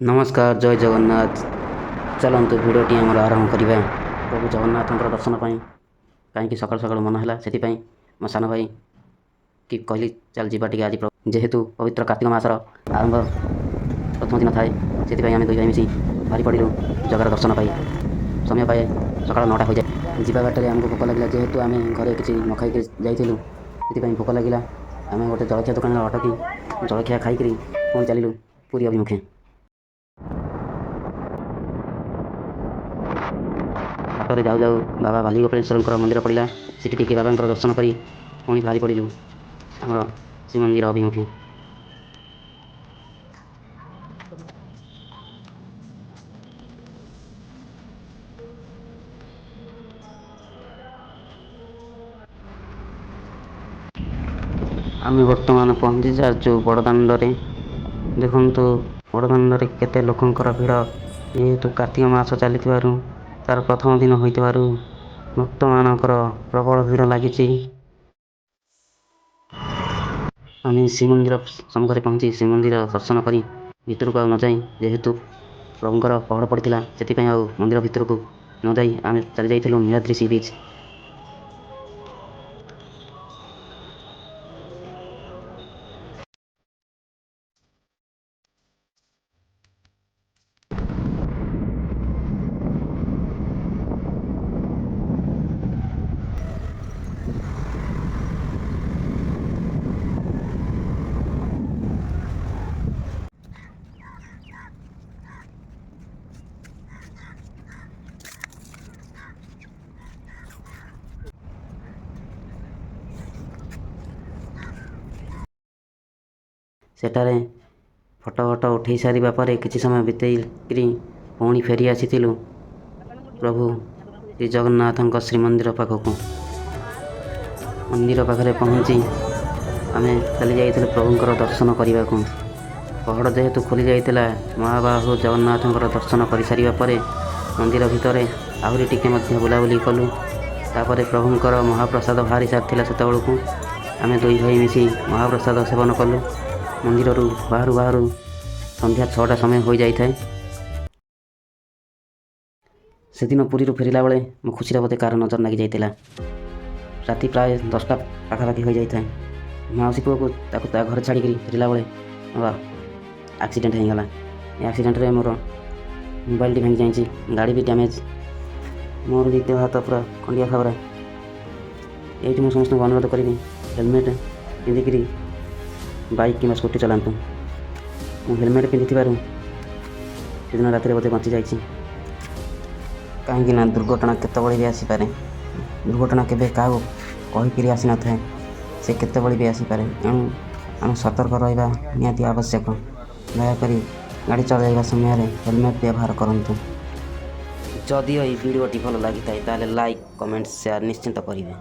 ନମସ୍କାର, ଜୟ ଜଗନ୍ନାଥ। ଚାଲନ୍ତୁ, ଭିଡ଼ିଓଟି ଆମର ଆରମ୍ଭ କରିବା। ପ୍ରଭୁ ଜଗନ୍ନାଥଙ୍କର ଦର୍ଶନ ପାଇଁ କାହିଁକି ସକାଳୁ ସକାଳୁ ମନ ହେଲା, ସେଥିପାଇଁ ମୋ ସାନ ଭାଇ କି କହିଲି, ଚାଲ ଯିବା ଟିକେ ଆଜି। ଯେହେତୁ ପବିତ୍ର କାର୍ତ୍ତିକ ମାସର ଆରମ୍ଭ ପ୍ରଥମ ଦିନ ଥାଏ, ସେଥିପାଇଁ ଆମେ ଦୁଇ ଭାଇ ମିଶି ବାହାରି ପଡ଼ିଲୁ ଜଗାର ଦର୍ଶନ ପାଇଁ। ସମୟ ପାଏ ସକାଳ 9ଟା ହୋଇଯାଏ। ଯିବା ବାଟରେ ଆମକୁ ଭୋକ ଲାଗିଲା। ଯେହେତୁ ଆମେ ଘରେ କିଛି ନ ଖାଇକି ଯାଇଥିଲୁ, ସେଥିପାଇଁ ଭୋକ ଲାଗିଲା। ଆମେ ଗୋଟେ ଜଳଖିଆ ଦୋକାନରେ ଅଟକି ଜଳଖିଆ ଖାଇକିରି ପୁଣି ଚାଲିଲୁ ପୁରୀ ଅଭିମୁଖେ। ବାଟରେ ଯାଉ ଯାଉ ବାବା ବାଲିଗୋପାଳେଶ୍ୱରଙ୍କର ମନ୍ଦିର ପଡ଼ିଲା। ସେଠି ଟିକେ ବାବାଙ୍କର ଦର୍ଶନ କରି ପୁଣି ବାହାରି ପଡ଼ିଲୁ ଆମର ଶ୍ରୀମନ୍ଦିର ଅଭିମୁଖେ। ଆମେ ବର୍ତ୍ତମାନ ପହଞ୍ଚି ସାରିଛୁ ବଡ଼ଦାଣ୍ଡରେ। ଦେଖନ୍ତୁ, ବଡ଼ଦାଣ୍ଡରେ କେତେ ଲୋକଙ୍କର ଭିଡ଼। ଯେହେତୁ କାର୍ତ୍ତିକ ମାସ ଚାଲିଥିବାରୁ, ତାର ପ୍ରଥମ ଦିନ ହୋଇଥିବାରୁ ଭକ୍ତମାନଙ୍କର ପ୍ରବଳ ଭିଡ଼ ଲାଗିଛି। ଆମେ ଶ୍ରୀମନ୍ଦିର ସମ୍ମୁଖରେ ପହଞ୍ଚି ଶ୍ରୀମନ୍ଦିର ଦର୍ଶନ କରି ଭିତରକୁ ଆଉ ନ ଯାଇ, ଯେହେତୁ ପ୍ରଭୁଙ୍କର ପହଡ଼ ପଡ଼ିଥିଲା, ସେଥିପାଇଁ ଆଉ ମନ୍ଦିର ଭିତରକୁ ନ ଯାଇ ଆମେ ଚାଲି ଯାଇଥିଲୁ ନୀଳାଦ୍ରି ସି ବିଚ୍। ସେଠାରେ ଫଟୋ ଫଟୋ ଉଠାଇ ସାରିବା ପରେ କିଛି ସମୟ ବିତେଇକିରି ପୁଣି ଫେରି ଆସିଥିଲୁ ପ୍ରଭୁ ଶ୍ରୀ ଜଗନ୍ନାଥଙ୍କ ଶ୍ରୀମନ୍ଦିର ପାଖକୁ। ମନ୍ଦିର ପାଖରେ ପହଞ୍ଚି ଆମେ ଚାଲି ଯାଇଥିଲୁ ପ୍ରଭୁଙ୍କର ଦର୍ଶନ କରିବାକୁ। ପହଡ଼ ଯେହେତୁ ଖୋଲି ଯାଇଥିଲା, ମହାବାହୁ ଜଗନ୍ନାଥଙ୍କର ଦର୍ଶନ କରିସାରିବା ପରେ ମନ୍ଦିର ଭିତରେ ଆହୁରି ଟିକେ ମଧ୍ୟ ବୁଲାବୁଲି କଲୁ। ତାପରେ ପ୍ରଭୁଙ୍କର ମହାପ୍ରସାଦ ବାହାରି ସାରିଥିଲା ସେତେବେଳକୁ। ଆମେ ଦୁଇ ଭାଇ ମିଶି ମହାପ୍ରସାଦ ସେବନ କଲୁ। ମନ୍ଦିରରୁ ବାହାରୁ ବାହାରୁ ସନ୍ଧ୍ୟା 6ଟା ସମୟ ହୋଇଯାଇଥାଏ। ସେଦିନ ପୁରୀରୁ ଫେରିଲା ବେଳେ ମୋ ଖୁସିରେ ବୋଧେ କାହାର ନଜର ଲାଗି ଯାଇଥିଲା। ରାତି ପ୍ରାୟ 10ଟା ପାଖାପାଖି ହୋଇଯାଇଥାଏ। ମାଉସୀ ପୁଅକୁ ତାକୁ ତା ଘରେ ଛାଡ଼ିକିରି ଫେରିଲା ବେଳେ ମୋର ଆକ୍ସିଡେଣ୍ଟ ହେଇଗଲା। ଏ ଆକ୍ସିଡେଣ୍ଟରେ ମୋର ମୋବାଇଲଟି ଭାଙ୍ଗି ଯାଇଛି, ଗାଡ଼ି ବି ଡ୍ୟାମେଜ୍, ମୋର ବି ଦେହ ହାତ ପୁରା ଖଣ୍ଡିଆ ଖାବରା। ଏଇଠି ମୁଁ ସମସ୍ତଙ୍କୁ ଅନୁରୋଧ କରିବି, ହେଲମେଟ୍ ପିନ୍ଧିକିରି ବାଇକ୍ କିମ୍ବା ସ୍କୁଟି ଚଲାନ୍ତୁ। ମୁଁ ହେଲମେଟ୍ ପିନ୍ଧିଥିବାରୁ ସେଦିନ ରାତିରେ ବୋଧେ ବଞ୍ଚି ଯାଇଛି। କାହିଁକି ନା ଦୁର୍ଘଟଣା କେତେବେଳେ ବି ଆସିପାରେ। ଦୁର୍ଘଟଣା କେବେ କାହାକୁ କହିକିରି ଆସିନଥାଏ, ସେ କେତେବେଳେ ବି ଆସିପାରେ। ଏଣୁ ଆମେ ସତର୍କ ରହିବା ନିହାତି ଆବଶ୍ୟକ। ଦୟାକରି ଗାଡ଼ି ଚଳାଇବା ସମୟରେ ହେଲମେଟ୍ ବ୍ୟବହାର କରନ୍ତୁ। ଯଦିଓ ଏହି ଭିଡ଼ିଓଟି ଭଲ ଲାଗିଥାଏ, ତାହେଲେ ଲାଇକ୍, କମେଣ୍ଟ, ସେୟାର ନିଶ୍ଚିତ କରିବେ।